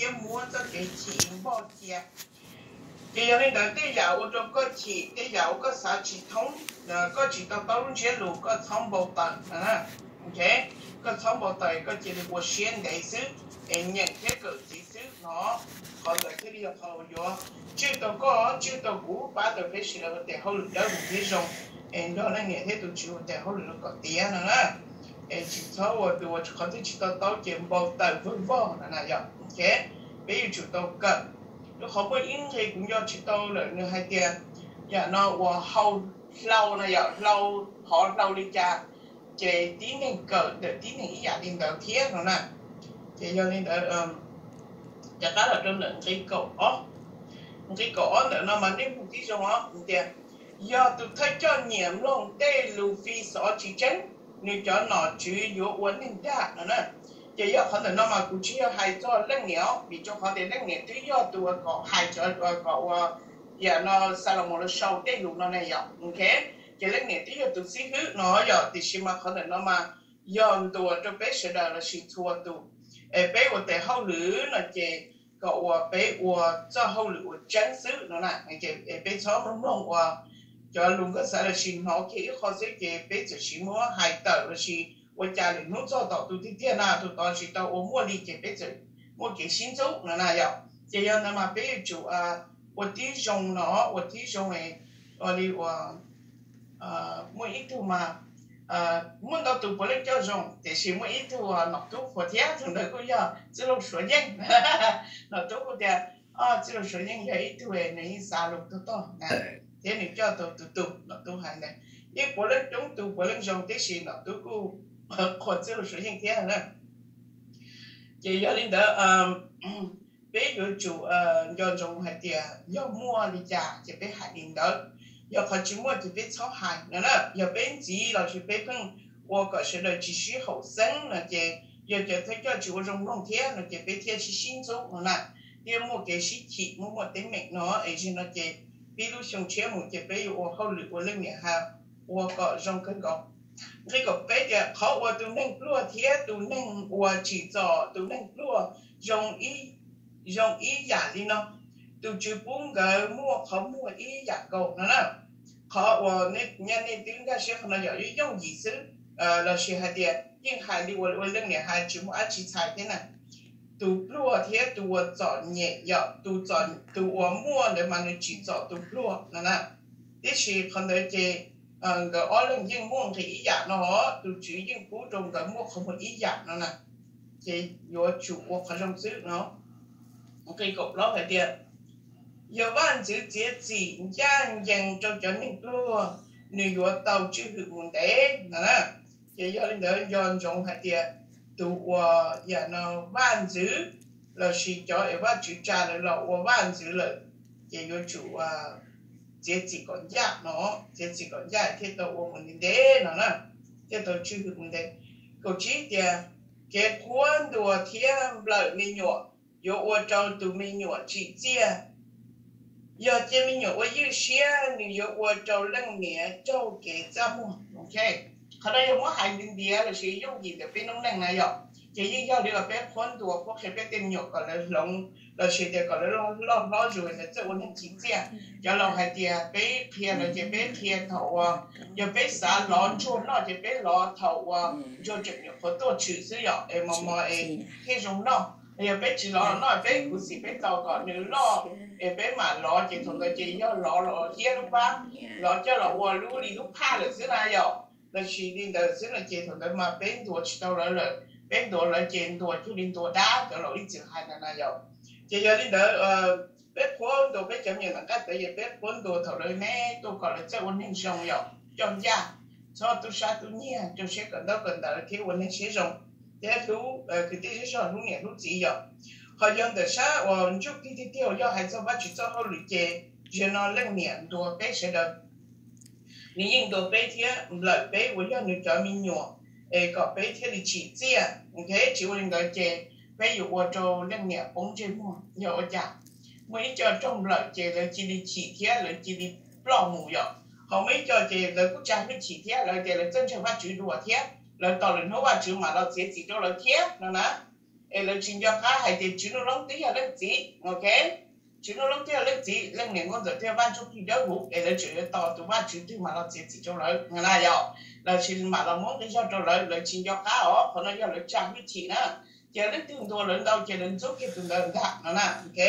thiab muab txoj kev chim npog cia. Ces yog li ntawd tej yam ua rau koj chim, tej yam uas koj xav tsis thoob, koj tsis to taub lub ntsiab lus, koj txhob npau taws. Koj txhob npau taws, koj cia li ua siab ntev xwb, es nyeem thiab kawm ntxiv xwb no. Qhov ntawd thiaj li yog qhov uas yuav tswj tau koj, tswj tau kuv, pab tau peb sawv daws ua tes hauj lwm dawb huv thiab zoo, es nrog leej niam thiab tus tswv ua tes hauj lwm los kom tiav no na. Es tsis txhob ua tus uas qhov twg tsis to taub ces npau taws vog vog no na yom. Peb yuav tsum tau kawm. Rau qhov muaj ib nqe kuv nco tsis tau lawm, nws hais tias yam no uas hau hlau na yom, hlau, hov hlau li cas ces tib neeg kawm ntawm tib neeg ib yam li ntawd thiab no na. Ces yog li ntawd, rov qab los rau ntawm nqe kaum ob. Nqe kaum ob ntawm no mas nej mus tib zoo os tias, yog tus thawj coj nyiam mloog tej lus fi xov tsis tseeb, nws cov nom tswv yuav ua neeg dag no na. Ces yog qhov ntawm no mas kuv tsis yog hais txog leej niam os, vim rau qhov tias leej niam twb yog tus uas kom hais cov, kom ua, yam no, Xalumoos los sau tej lus no ne yom. Ces leej niam twb yog tus xib hwb no yom, tiam sis mas qhov ntawm no mas yog ntuas rau peb sawv daws lossis txhua tus, es peb ua tes hauj lwm no ces kom uas peb ua txoj hauj lwm uas tseeb xwb no na. Peb txhob mloog mloog uas cov lus nkauj xav lossis hnov kiag ib qho xwb ces peb txawm sis muab hais tawm lossis ua cas lwm hnub txog tom tus tiag tiag na tus tod tsis tau ua muaj li ces peb txawm muaj kev sib ntxub no na yom. Ces yog ntawd mas peb yuav tsum ua tib zoo no, ua tib zoo, ua li uas muaj ib tug mas, muaj ntau tus puav leej coj zoo tiam sis muaj ib tug nom tub qhuas thiab, tus ntawd kuj yog Txwj Laug Suav Yeej. Nom tub kuj tias, Txwj Laug Suav Yeej yog ib tug nws yeej xav lus tog tog na, thiab nws coj tau tus tus, nom tub hais ntawd. Yeej puav leej coob tus puav leej zoo tib si, nom tub kuj qhuas Txwj Laug Suav Yeej thiab na. Ces yog li ntawd peb yuav tsum nco ntsoov hais tias yog muaj li cas ces peb hais li ntawd, yog qhov tsis muaj ces peb txhob hais no na. Yog peb ntxiv los sis peb pheej ua kom sawv daws tsis sib haum xeeb no ces yog cov thawj coj tsis ua zoo mloog thiab no ces peb thiaj sib sib ntxub no na, thiaj muaj kev sib chim, muaj muaj teeb meem no es zim no ces pib lub xyoo tshiab mus ces peb yuav ua hauj lwm ua leej niam ha ua kom zoo kawg nkaus. Nqe kaum peb tias qhov uas tus neeg pluag thiab tus neeg uas tsim txom tus neeg pluag zoo zoo ib yam li no, tus tswv pub nkawd muaj qhov muag ib yam nkaus no na. Qhov uas nej twb nkag siab qhov no yog yooj yim xwb, lossis hais tias yeej hais li uas ua leej niam hais tsis muaj dab tsi txhais thiab na. Tus pluag thiab tus uas txom nyem yog tus uas muaj ntawd mas nws tsim txom tus pluag no na. Tiam sis qhov ntawd ces nkawd ob leeg yeej muaj nqis ib yam no, tus tswv yeej pub rau nkawd muaj qhov muag ib yam no na. Ces yuav tsum ua qhov zoo xwb no. Nqe kaum plaub hais tias, yog vaj ntxwv txiav txim ncaj ncees rau cov neeg pluag, nws yuav tau tswj hwm mus ntev no na. Ces yog li ntawd nco ntsoov hais tias tus uas yam no vaj ntxwv lossis cov es Vajtswv tsa lawv los ua vaj ntxwv lawm, ces yuav tsum txiav txim kom ncaj no, txiav txim kom ncaj thiaj tau ua mus ntev ntev no na, thiaj tau tswj hwm mus ntev. Kaum tsib tias, kev qhuab ntuas thiab nplawm me nyuam yuav ua rau tus me nyuam tsim txiaj. Yog cia me nyuam ua ywj siab, nws yuav ua rau leej niam raug kev txaj muag. Qhov no yog muab hais ntiav ntiav lossis yooj yim ntawm peb noob neej na yom. Ces yeej yog li uas peb qhuab ntuas qhuab qhia peb tej me nyuam kom lawv hloov lossis tias kom lawv loj hlob zus lawv txawj ua neeg tsim txiaj. Cov laus hais tias peb qhia lawv ces peb qhia thaum uas, yog peb xav lov ntsuag noj ces peb lov thaum uas ntsuag tseem nyuam qhuav tuaj tshwm xwb yom, es mos mos es thiaj zoo noj. Yog peb tsis lov los noj, peb khuv xim peb tos kom nws loj es peb mam lov, ces thaum ntawd ces yog lov los hiab lub pab, lov coj los ua lub li lub phaj lawm xwb na yom. Lossis li ntawd xwb no ces thaum ntawd mas peb ntuas tsis tau lawv lawm, peb ntuas lawv ces ntuas cuag li ntuas dab, cov laus ib txwm hais ntawd na yom. Ces yog li ntawd peb qhuab ntuas peb cov me nyuam nram qab tawv ces peb qhuab ntuas thaum lawv me tuaj kom lawv txawj ua neeg zoo yom, coj ncaj, txhob tub sab tub nyiag, rau siab kawm ntaub kawm ntawv thiab ua neeg siab zoo, thiab hlub kwv tij zej zog, hlub niam hlub txiv yom. Ho yog ntawm sab uas ntsuj plig tiag tiag uas yog hais txog Vajtswv txoj hauj lwm ces, zaum no leej niam ntuas peb sawv daws, nws yeej ntuas peb thiab nplawm peb uas yog nws cov me nyuam, es kom peb thiaj li tsim txiaj. Tsis ua li ntawd ces peb yuav ua rau leej niam poob ntsej muag. Yog ua cas muaj ib co raug nplawm ces lawv cia li chim thiab lawv cia li ploj mus yom. Ho muaj ib co ces lawv kuj tsa hwj chim thiab lawv tias lawv txawj ntseeg Vajtswv dua thiab lawv tos lwm hnub Vajtswv mam los txiav txim rau lawv thiab no na. es lawv tsis nco qab hais tias Tswv Nuj Loob twb yog leej txiv, ok? Tswv Nuj Loob twb yog leej txiv, leej niam Nkauj Ntxawm thiab Vaj Ntsuj Plig Dawb Huv, es lawv tseem yuav tos tus vaj tswv twg mam los txiav txim rau lawv na yom? Los sis mam los muab nqi zog rau lawv, lawv tsis nco qab os, qhov no yog lawv tsa hwj chim na. Ces leej twg ntuas lawv ntau ces lawv ntxub kiag tus ntawd ntag no na, ok?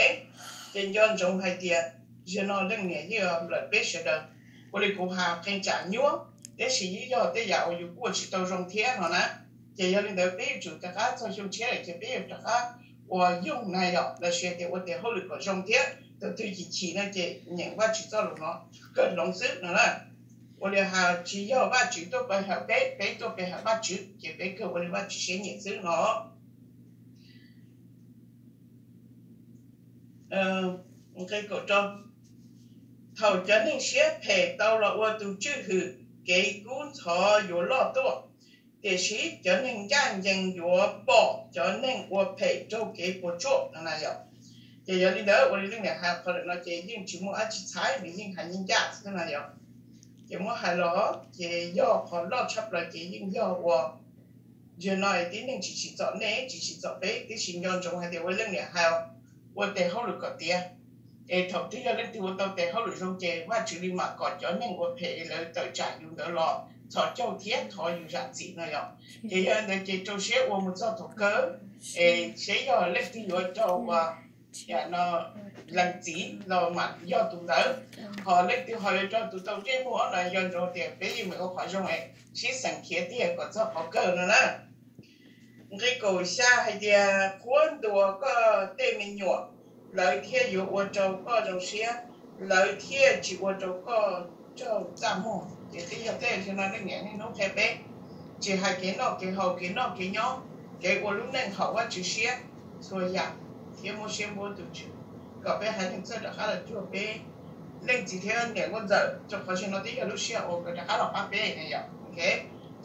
Ces nco ntsoov hais tias zaum no leej niam yeej lawm peb sawv daws, ua li kuv hais qee tsam nyuaj, tiam sis yeej yog tej yam uas yus kuj ua tsis tau zoo thiab no na. Ces yog li ntawd peb yuav tsum rov qab txog xyoo tshiab lawm ces peb yuav rov qab ua yoog na yom, los sis tias ua tes hauj lwm kom zoo thiab, tus twg chim chim no ces nyeem Vaj Tswv txoj lus no kawg hloov xwb no na. Ua li hais tsis yog Vaj Tswv tuaj pe hawm peb, peb tuaj pe hawm Vaj Tswv, ces peb kawg ua li Vaj Tswv siab nyiam xwb no. Nqe kaum rau, thaum cov neeg siab phem tau los ua tus tswj hwm, kev kub ntxhov yuav loj tuaj, tiam sis cov neeg ncaj ncees yuav pom cov neeg ua phem raug kev puas tsuaj no na yom. Ces yog li ntawd ua li leej niam hais qhov lawm no ces yeej tsis muaj dab tsi txhais, nws yeej hais ncaj ncaj xwb na yom. Ces muab hais los ces yog qhov loj tshaj plaws ces yeej yog ua, zaum no tib neeg tsis tsim txom nej, tsis tsim txom peb, tiam sis nco ntsoov hais tias ua leej niam hais ua tes hauj lwm kom tiav. Es thaum twg yog leej twg ua tau tes hauj lwm zoo ces Vaj Tswv li mam kom cov neeg ua phem lawv tawm tsam yus ntawd los txhos caug thiab thov yus zam txim no yom. Ces yog li ntawd ces rau siab ua mus txog thaum kawg, es seb yog leej twg yuav raug ua leej txiv los mam yog tus ntawd, ho leej twg ho yuav raug tus tau ntsej muag no, nco ntsoov tias peb yeej meem ua qhov zoo es sib xeem khiav tiag kom txog qhov kawg no na. Nqe kaum xya hais tias qhuab ntuas koj tej me nyuam, lawv thiaj yuav ua rau koj zoo siab, lawv thiaj tsis ua rau koj raug txaj muag. Ces twb yog tej no leej niam niaj hnub qhia peb, tsis hais kev noj kev haus, kev noj kev nyob, kev ua lub neej haum Vaj Tswv siab txhua yam thiab muab siab npuab tus Tswv, kom peb haiv neeg txawj rov qab los cuag peb leej txiv thiab niam Nkauj Ntxawm, rau qhov zaum no twb yog lub sij hawm uas nkawd rov qab los pab peb na yom.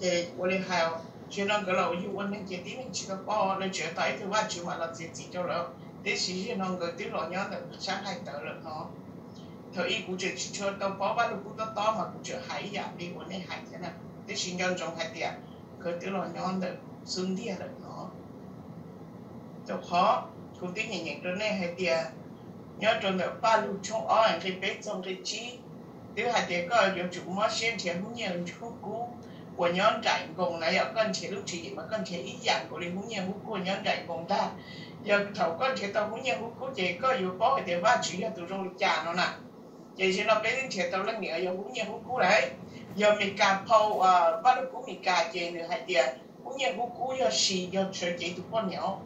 Ces ua li hais, zaum no nkawd los yug ua neeg ces tib neeg tsis tau paub, lawv tseem tos ib tug Vaj Tswv mam los txiav txim rau lawv, tiam sis zaum no nkawd twb los nyob ntawm sab nqaij tawv lawm no. Thaum ub kuv tseem tsis tshua tau paub Vaj Lug Kub tob tob mas kuv tseem hais ib yam li uas nej hais thiab na, tiam sis nco ntsoov hais tias nkawd twb los nyob ntawm xub ntiag lawm no. Rau qhov kuv twb nyeem nyeem rau nej hais tias nyob rau ntawm Paj Lug tshooj ob nqe peb txog nqe tsib, twb hais tias koj yuav tsum mob siab nrhiav huab nyiaj huab kub uas nyob nraim nkoos na yom. Koj nrhiav lub tswv yim mas koj nrhiav ib yam nkaus li huab nyiaj huab kub uas nyob nraim nkoos ntag. Yog thaum koj nrhiav tau huab nyiaj huab kub ces koj yuav paub hais tias Vaj Tswv yog tus zoo li cas no na. Ces zaum no peb twb nrhiav tau leej niam yog huab nyiaj huab kub lawm. Yog Mes Kas phau, Vaj Lug Kub Mes Kas ces nws hais tias huab nyiaj huab kub yog si, yog sawv cev tus poj niam.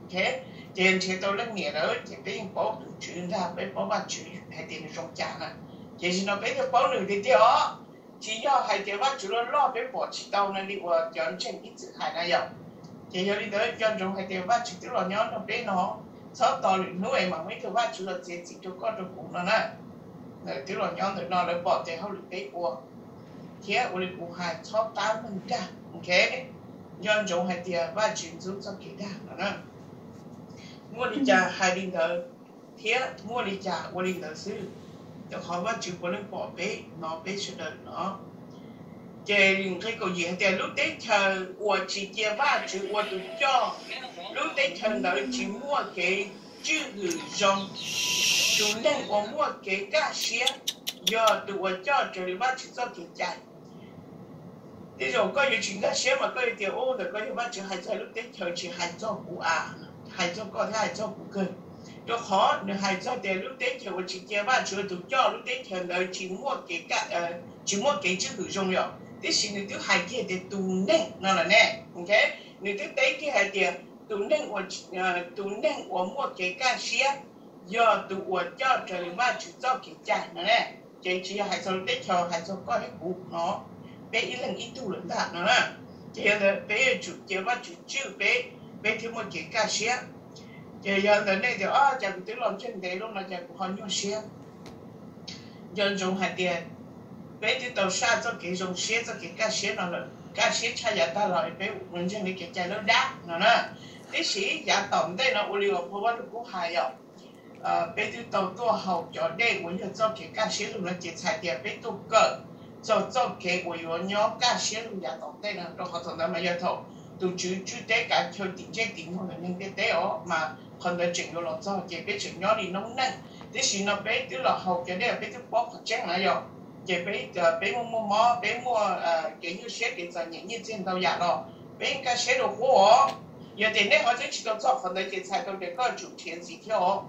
Ces nrhiav tau leej niam lawm ces peb yeej paub tus Tswv ntag, peb paub Vaj Tswv hais tias nws zoo cas na. Ces zaum no peb thiaj paub nws tiag tiag os. Tsis yog hais tias Vaj Tswv loj loj peb pom tsis tau no li uas cov ntseeg ib txwm hais na yom. Ces yog li ntawd nco ntsoov hais tias Vaj Tswv twb los nyob nrog peb no, txhob tos lwm hnub es mam muaj ib tug Vaj Tswv los txiav txim rau koj rau kuv no na. Lawv twb los nyob ntawm no, lawv pom tes hauj lwm peb ua, thiab ua li kuv hais txhob tab meeg dag, ok? Nco ntsoov hais tias Vaj Tswv ntxub txoj kev dag no na. Muaj li cas hais li ntawd, thiab muaj li cas ua li ntawd xwb, rau qhov Vaj Tswv puav leej pom peb, hnov peb sawv daws no. Ces nqe kaum yim hais tias lub teb chaws uas tsis cia Vaj Tswv ua tus coj, lub teb chaws ntawd tsis muaj kev tswj hwm zoo. Tus neeg uas muaj kev kaj siab yog tus uas coj raws li Vaj Tswv txoj kev cai. Tej zaum koj yuav tsis nkag siab mas koj yuav tias, u, ntawm koj yog Vaj Tswv hais txog lub teb chaws, tsis hais txog kuv a, hais txog koj thiab hais txog kuv kawg. Rau qhov nws hais txog tias lub teb chaws uas tsis cia Vaj Tswv ua tus coj, lub teb chaws ntawd tsis muaj kev kaj, tsis muaj kev tswj hwm zoo yom, tiam sis nws twb hais kiag tias tus neeg no lawm ne, ok? Nws twb teb kiag hais tias tus neeg uas, tus neeg uas muaj kev kaj siab yog tus uas coj raws li Vaj Tswv txoj kev cai no ne. Ces tsis yog hais txog lub teb chaws, hais txog koj thiab kuv no, peb ib leeg ib tug lawm ntag no na. Ces yog ntawd peb yuav tsum cia Vaj Tswv tswj peb, peb thiaj muaj kev kaj siab. Ces yog ntawd nej tias, o, cas kuv twb los ntseeg ntev lawm no cas kuv ho nyuaj siab? Nco ntsoov hais tias peb twb tau saj txoj kev zoo siab, txoj kev kaj siab no lawm, kaj siab tshaj yav tag los peb mus ntseeg li kev cai lawm dab no na. Tiam sis yav tom ntej no ua li uas phau Vaj Lug Kub hais yom, peb twb tau tuaj haus cov dej uas yog txoj kev kaj siab lug no ces txhais tias peb tuaj kawm txog txoj kev uas yuav nyob kaj siab lug yav tom ntej no, rau qhov thaum ntawd mas yog thaum tus Tswv tswj teb kav chaw tim ntsej tim muag ntawm neeg ntiaj teb os, mas qhov ntawd tseem yuav los txog ces peb tseem nyob li noob neej. Tiam sis no peb twb los haus cov dej, peb twb paub qhov tseeb na yom, ces peb, peb muaj muaj mob, peb muaj kev nyuaj siab kev txom nyem nyiaj txiag ntau yam los peb yeej kaj siab dua qub os. Yog tias nej ho twb tsis tau txog qhov ntawd ces txhais tau tias koj tsum nrhiav ntxiv thiab os.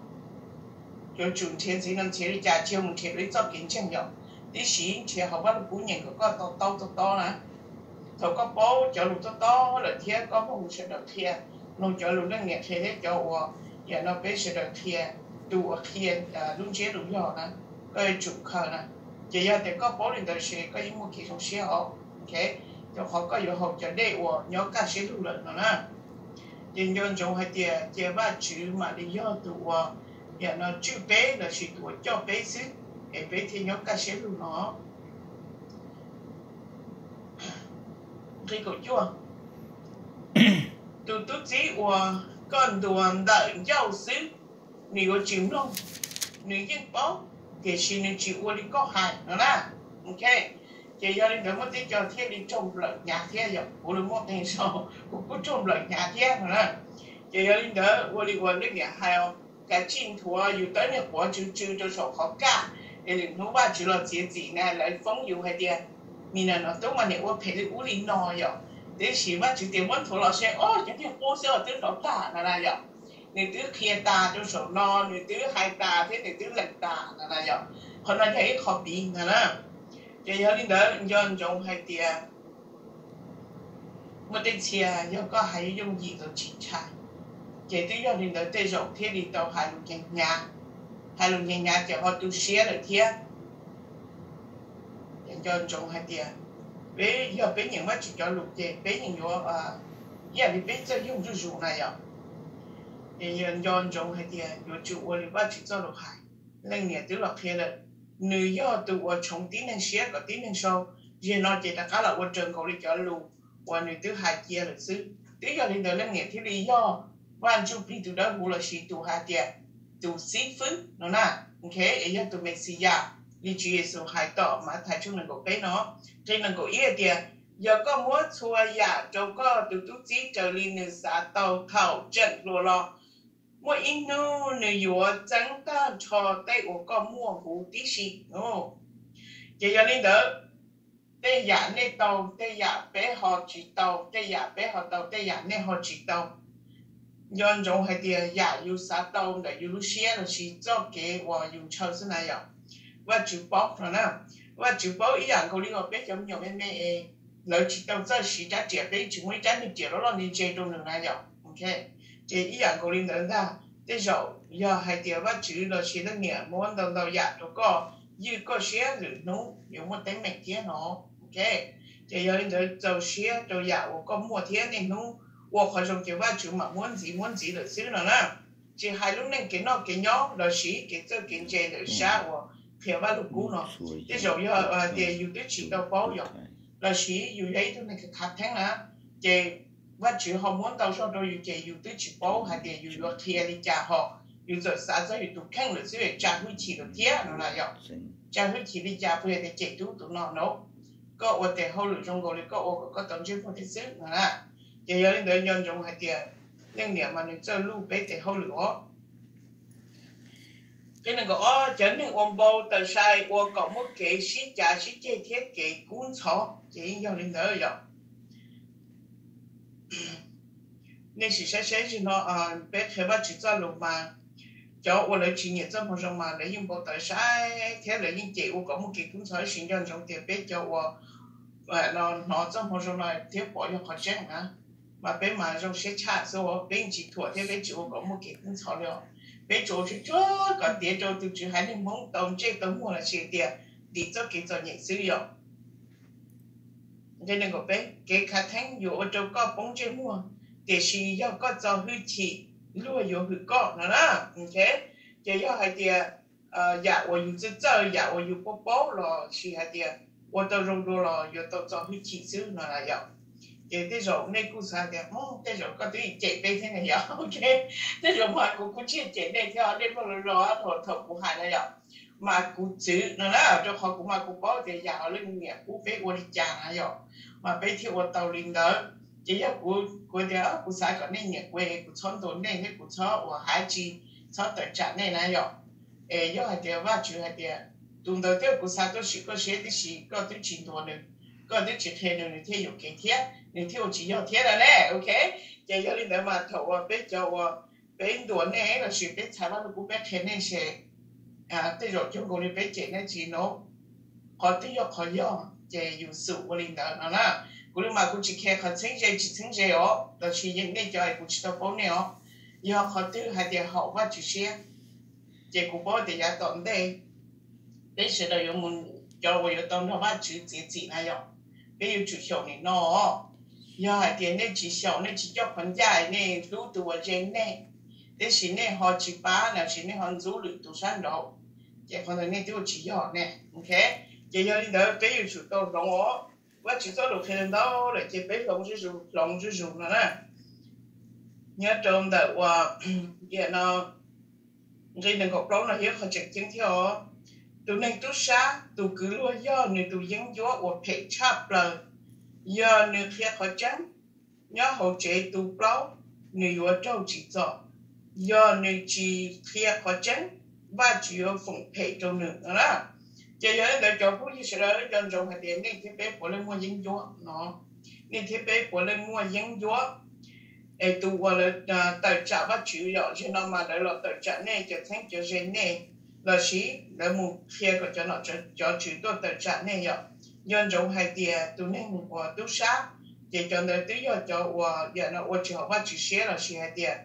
Yuav tsum nrhiav ntxiv no nrhiav li cas? Tsis yog mus nrhiav rau ib txoj kev ntseeg yom, tiam sis nrhiav hauv Vaj Lug Kub nyeem kom koj to taub to taub na. Thaum koj paub cov lus tob tob lawm thiab koj mloog sawv daws qhia, mloog cov lus leej niam qhia thiab cov uas yam no peb sawv daws qhia, tus uas qhia lub ntsiab lus yog na, koj yuav tsum khaws na. Ces yog tias koj paub li ntawd ces koj yeej muaj kev zoo siab os. Rau qhov koj yuav haus cov dej uas nyob kaj siab lug lawm no na. Ces nco ntsoov hais tias cia Vajtswv mam li yog tus uas yam no tswj peb lossis tus uas coj peb xwb, es peb thiaj nyob kaj siab lug no. Nqe kaum cuaj, tus tub txib uas koj ntuas ntawm ncauj xwb, nws yuav tsis mloog, nws yeej paub, tiam sis nws tsis ua li koj hais no na. Ok, ces yog li ntawd muaj tej co thiaj li raug nplawm hnyav thiab yom, kuv los muaj qee zaus kuv kuj raug nplawm hnyav thiab no na. Ces yog li ntawd ua li uas leej niam hais, kav tsij nthuav yus tawb niag quav tsw tsw rau saum qhov kaj, es lwm hnub Vajtswv los txiav txim na lawv foob yus hais tias, nim no no tub mas niam ua phem li ub li no yom. Tiam sis Vajtswv tias muab nthuav los seb, o, cov niag qub xwb os twb hnov tag no na yom. Nws twb qhia tas rau saum no, nws twb hais tas thiab nws twb lees tas no na yom. Qhov no yog ib qho piv ntag na. Ces yog li ntawd nco ntsoov hais tias muaj tej txhia yog koj hais yooj yim los tsis ntshai, ces twb yog li ntawd tej zaum thiaj li tau hais lus nyiag hnyav, hais lus nyiag hnyav ces ho tu siab lawm thiab. Ces nco ntsoov hais tias peb yog peb nyeem Vajtswv cov lus ces peb yeej yuav ib yam li peb txawj yoog zuj zus na yom. Ces nco ntsoov hais tias yuav tsum ua li Vajtswv txoj lus hais. Leej niam twb los qhia lawm, nws yog tus uas tshoov tib neeg siab kom tib neeg sau. Zaum no ces rov qab los ua raws nkaus li cov lus uas nws twb hais cia lawm xwb. Twb yog li ntawd leej niam thiaj li yog Vaj Ntsuj Plig tus dawb huv lossis tus hais tias tus xib fwb no na, es yog tus Mexiyas li Tswv Yexus hais tom Mathais tshooj nees nkaum peb no, nqe nees nkaum ib hais tias, yog koj muab txhua yam rau koj tus tub txib raws li nws xav tau thaum tseem hluas los, muaj ib hnub nws yuav txeeb tag nrho tej uas koj muaj huv tib si. Ces yog li ntawd, tej yam nej tau, tej yam peb ho tsis tau, tej yam peb ho tau, tej yam nej ho tsis tau. Nco ntsoov hais tias yam yus xav tau ntawm yus lub siab lossis txoj kev uas yus ntshaw xwb na yom, Vajtswv paub no na. Vajtswv paub ib yam nkaus li uas peb cov me nyuam me me es lawv tsis tau txawj siv rab riam, peb tsis muaj ib rab niag riam loj loj ntse ntse rau nws na yom. Ces ib yam nkaus li ntawd ntag, tej zaum yog hais tias Vajtswv lossis leej niam muab ntau ntau yam rau koj, ywj koj siab lwm hnub yuav muaj teeb meem thiab no. Ces yog li ntawd txaus siab rau yam uas koj muaj thiab niaj hnub ua qhov zoo ces Vajtswv mam muab ntxiv muab ntxiv lawm xwb no na. Tsis hais lub neej kev noj kev nyob lossis kev txawj kev ntse ntawm sab uas qhia Vaj Lug Kub no, tej zaum yog hais tias yus twb tsis tau paub yom, lossis yus yog ib tug neeg khav theeb na, ces Vajtswv ho muab ntau zog rau yus ces yus twb tsis paub hais tias yus yuav qhia li cas ho, yus txawm xav txog yus tus kheej lawm xwb tsa hwj chim lawm thiab no na yom. Tsa hwj chim li cas, puas yog tias cem tub tus no no, koj ua tes hauj lwm zoo nkaus li koj ua kom koj tau ntsej muag thiab xwb no na. Ces yog li ntawd nco ntsoov hais tias leej niam mas nws txawj luj peb tes hauj lwm os. Qhia nees nkaum ob, cov neeg uas npau taws sai ua kom muaj kev sib cav sib ceg thiab kev kub ntxhov, ces yeej yog li ntawd yom. Nej sim saib seb, zaum no peb qhia Vajtswv txoj lus mas cov uas lawv tsis nyiam txoj hmoo zoo mas lawv yeej npau taws sai thiab lawv yeej cem ua kom muaj kev kub ntxhov, tab sis nco ntsoov tias peb cov uas hnov txoj hmoo zoo no thiab pom yog qhov tseeb na, mas peb mas zoo siab tshaj xwb, peb yeej tsis thuam thiab peb tsis ua kom muaj kev kub ntxhov li os. Peb tsuas ua tsuag tsuag kom tiav rau tus Tswv haiv neeg Hmoob tau ntsej tau muag lossis tias ntim txoj kev txom nyem xwb yom. Nqe nees nkaum peb, kev khav theeb yuav ua rau koj poob ntsej muag, tiam sis yog koj txo hwj chim, luag yuav hwm koj no na. Ces yog hais tias yam uas yus txawj txawj, yam uas yus paub paub lossis hais tias ua tau zoo dua los yuav tau txo hwj chim xwb no na yom. Ces tej zaum nej kuj xav tias tej zaum koj twb cem peb thiab ne yom. Tej zaum mas kuv kuj tsis cem nej thiab, nej mloog los los thaum kuv hais na yom, mas kuv txwv no na, rau qhov kuv mas kuv paub tias yam uas leej niam pub peb ua li cas na yom, mas peb thiaj ua tau li ntawd. Ces yog kuv, kuv tias kuv xav kom nej nyiam kuv, kuv txhob ntuas nej thiab kuv txhob ua hav tsis, txhob tawm tsam nej na yom. Es yog hais tias Vajtswv hais tias tus ntawd twb kuv xa tuaj sim koj siab tib si, koj twb tsis ntuas nws, koj twb tsis qhia nws, nws thiaj yuam kev thiab nws thiaj ua tsis yog thiab na ne, ok. Ces yog li ntawd mas thaum uas peb cov uas peb ntuas nej los sis peb txhais Vajluskub peb qhia nej se tej zaum cuag nkaus li peb cem nej tsis no, qhov twg yog qhov yog ces yus xub ua li ntawd no na. Kuv li mas kuv tsis khe qhov txheeb ze tsis txheeb ze os, los sis yeej nej cov es kuv tsis tau paub nej os. Yog qhov twg hais tias haum Vajtswv siab, ces kuv paub tias yav tom ntej peb sawv daws yuav mus, cov uas yuav tau nrog Vajtswv txiav txim na yom, peb yuav tsum xyaum nim no. Yog hais tias nej tsis xyaum, nej tsis coj qhov ncaj, nej hlub tus uas ze nej, tiam sis nej ho tsis pab los sis nej ho ntxub lwm tus sab nraud, ces qhov ntawd nej twb ua tsis yog ne. Ces yog li ntawd peb yuav tsum tau hloov os. Vajtswv txoj lus qhia ntau lawm ces peb hloov zuj zus, hloov zuj zus no na. Nyob rau ntawm uas, tiam no, nqe nees nkaum plaub no yog qhov tseem ceeb thiab os. Tus neeg tub sab, tus kwv luag yog nws tus yeeb ncuab uas phem tshaj plaws. Yog nws qhia qhov tseeb nyob hauv tsev tu plaub, nws yuav raug tsim txom. Yog nws tsis qhia qhov tseeb, Vajtswv yuav foom phem rau nws no na. Ces yog li ntawd cov phooj ywg sawv daws nco ntsoov hais tias nej thiab peb puav leej muaj yeeb ncuab no, nej thiab peb puav leej muaj yeeb ncuab. Es tus uas lawv tawm tsam Vajtswv yom, zaum no mas lawv los tawm tsam nej cov txheeb cov ze nej, los sis lawv mus qhia kom cov nom cov tswv tuaj tawm tsam nej yom. Nco ntsoov hais tias tus neeg uas tub sab, ces cov ntawd twb yog cov uas yam no ua tsis haum Vajtswv siab los sis hais tias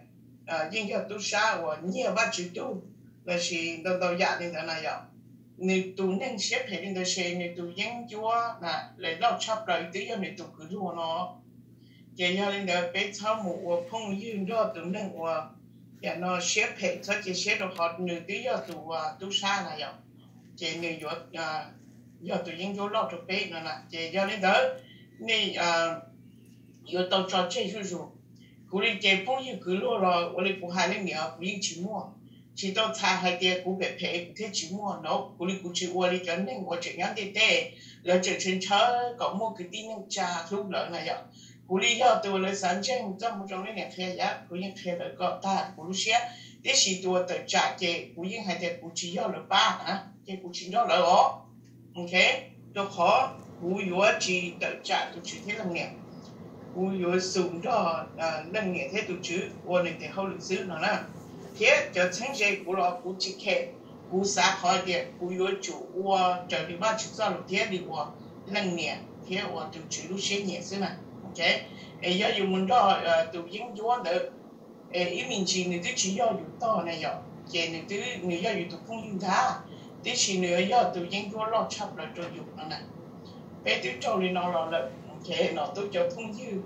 yeej yog tub sab uas nyiag Vajtswv tug, los sis ntau ntau yam li ntawd na yom. Nws tus neeg siab phem li ntawd ces nws tus yeeb ncuab lawm loj tshaj plaws twb yog nws tus kwv luag no. Ces yog li ntawd peb txhob mus ua phooj ywg nrog tus neeg uas yam no siab phem, txhob cia siab rau qhov nws twb yog tus uas tub sab na yom. Ces nws yuav yog tus yeeb ncuab loj rau peb no na. Ces yog li ntawd nej yuav tau tso tseg zuj zus. Kuv li ces phooj ywg kwv luag los ua li kuv hais leej niam kuv yeej tsis muaj. Tsis tau txhais hais tias kuv phem phem kuv thiaj tsis muaj no. Kuv li kuv tsis ua li cov neeg uas tseem nyob ntiaj teb, lawv tseem ntshaw ntshaw kom muaj kwv tij neej tsa hlub lawv na yom. Kuv li yog tus uas lawv xav ntseeg txoj moo zoo, leej niam qhia yam kuv yeej qhia lawv kom tag kuv lub siab. Tiam sis tus uas tawm tsam ces kuv yeej hais tias kuv tsis yog lawv pab na, ces kuv tsis nrog lawv os. Ok, rau qhov kuv yuav tsis tawm tsam tus tswv thiab leej niam. Kuv yuav xub nrog leej niam thiab tus tswv ua nws tes hauj lwm xwb no na. Thiab cov txheeb ze kuv los kuv tsis khe, kuv xav qhov tias kuv yuav tsum ua raws li Vajtswv txoj lus thiab li uas leej niam thiab uas tus tswv lub siab nyiam xwb na. Ok, es yog yus mus nrog tus yeeb ncuab ntawd, es ib me ntsis nws twb tsis yog yus tog na yom, ces nws twb, nws yog yus tus phooj ywg ntag, tiam sis nws yog tus yeeb ncuab loj tshaj plaws rau yus no na. Peb twb raug li no los lawm, ok, Nom Tub cov phooj ywg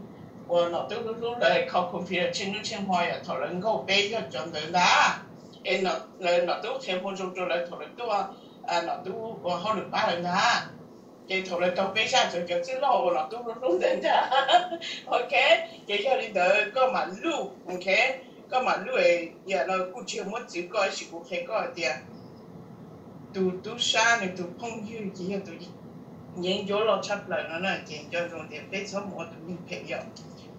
uas Nom Tub hlub hlub lawv kho computer tsheej hnub tsheej hmo yom, thaum lawv nkaug peb yog cov ntawd ntag. Es Nom Tub qhia moo zoo rau lawv thaum lawv tuaj, Nom Tub ua hauj lwm pab lawv ntag. Ces thaum lawv taug peb zaj cov, cov txwj laug uas Nom Tub hlub hlub ntawd ntag. Ok, ces yog li ntawd koj mam luj, ok, koj mam luj, yam no kuj tsis yog muab txwv koj, tab sis kuv qhia koj hais tias tus tub sab nws tus phooj ywg ces yog tus yeeb ncuab loj tshaj plaws no na. Ces nco ntsoov tias peb txhob mus ua tus neeg phem yom.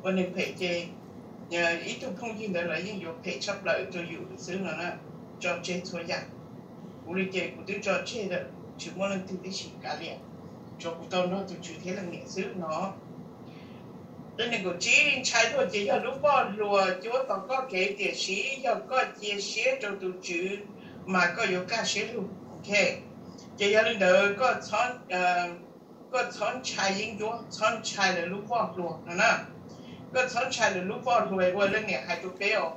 Ua neeg phem ces ib tug phooj ywg ntawd los yeej yuav phem tshaj plaws rau yus xwb no na. Tso tseg txhua yam. Kuv li ces kuv twb tso tseg lawm, tsis muaj leej twg tib si kav liam, tsuas kuv tau nrog tus tswv thiab leej niam xwb no. Tej neeg kaum tsib, ntshai luag ces yog lub voj hlua cuab tau koj kev, tiam sis yog koj cia siab rau tus tswv mas koj yuav kaj siab lug. Ok, ces yog li ntawd koj txhob ntshai yeeb ncuab, txhob ntshai lawv lub voj hlua no na. Koj txhob ntshai lawv lub voj hlua, ua leej niam hais rau peb os.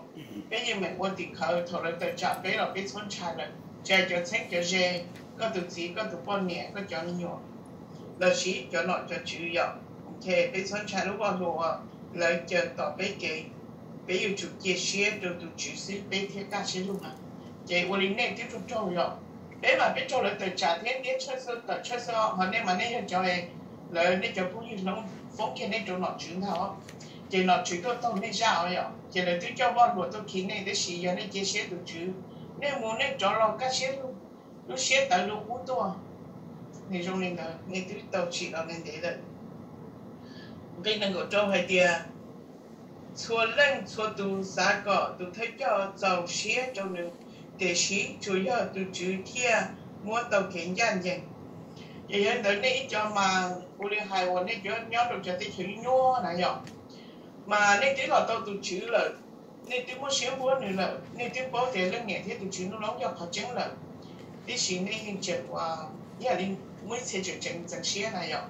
Peb yeej meem ua tim khawv thaum lawv tawm tsam peb los peb txhob ntshai lawm, tsis hais cov txheeb cov ze, koj tus txiv koj tus poj niam koj cov me nyuam, los sis cov nom cov tswv yom. Ok, peb txhob ntshai lub voj hlua uas lawv caw tom peb kev. Peb yuav tsum cia siab rau tus tswv xwb peb thiaj kaj siab lug na. Ces ua li nej twb raug raug yom, peb mas peb raug lawv tawm tsam thiab ntiab tawm tshawj xwb os, ho nej mas nej yog cov, lawv nej cov phooj ywg hloov foob kiag nej rau nom tswv ntag os. Ces nom tswv tuaj taug nej zaj os yom, ces lawv twb coj voj hlua tuaj khi nej, tab sis yog nej cia siab tus tswv, nej mus nej rov los kaj siab lug, lub siab tawv lub qub tuaj. Nws zoo li ntawd, nej twb tau tsim los ntev ntev lawm. Nqe nees nkaum rau hais tias Txhua leej txhua tus xav kom tus thawj coj txaus siab rau nws, tiam sis tsuas yog tus Tswv thiaj muab tau kev ncaj ncees. Ces yog li ntawd nej ib co mas ua li hais uas nej cov nyob rau cov teb chaws nyuaj nyuaj na yom, mas nej twb los tau tus Tswv lawm, nej twb muab siab npuab nws lawm, nej twb paub tias leej niam thiab tus Tswv lub noob yog qhov tseeb lawm, tiam sis nej yeej tseem ua, yam li muaj ib txhia tseem tseem txeev siab na yom,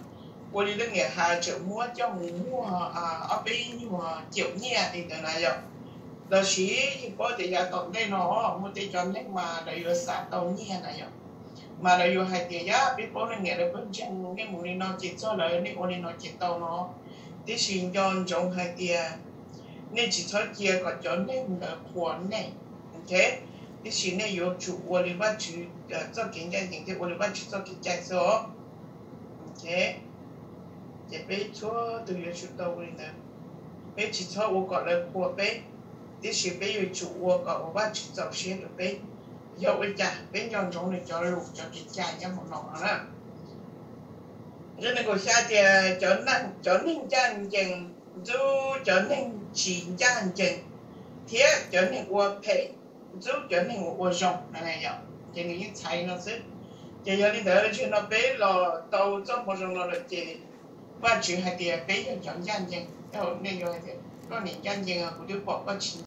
ua li leej niam hais tseem muab coj mus muag ob peb nyuag caum nyiaj li ntawd na yom. Los sis yeej paub tias yav tom ntej no muaj tej cov neeg mas lawv yuav xav tau nyiaj na yom, mas lawv yuav hais tias yog peb paub leej niam lawv pawg ntseeg, nej mus li no ces txog lawv, nej ua li no ces tau no. Tiam sis nco ntsoov hais tias nej tsis txhob cia kom cov neeg ntawd qhuas nej, ok? Tiam sis nej yuav tsum ua li Vajtswv txoj kev ncaj ncees thiab ua li Vajtswv txoj kev cai xwb os. Ok, ces peb txhua tus yuav tsum tau ua li ntawd. Peb tsis txhob ua kom lawv qhuas peb, tiam sis peb yuav tsum ua kom ua Vajtswv txaus siab rau peb. Yog ua li cas? Peb nco ntsoov nws cov lus cov kev cai nyob hauv no no na. Nqe nees nkaum xya tias, cov neeg ncaj ncees ntxub cov neeg tsis ncaj ncees, thiab cov neeg ua phem ntxub cov neeg uas ua zoo. Ces nws yeej txhais li no xwb. Ces yog li ntawd, zaum no peb los tau txoj moo zoo no lawm ces Vajtswv hais tias peb yog cov ncaj ncees. Tej zaum nej yuav hais tias, koj niam ncaj ncees, kuv twb pom koj tsis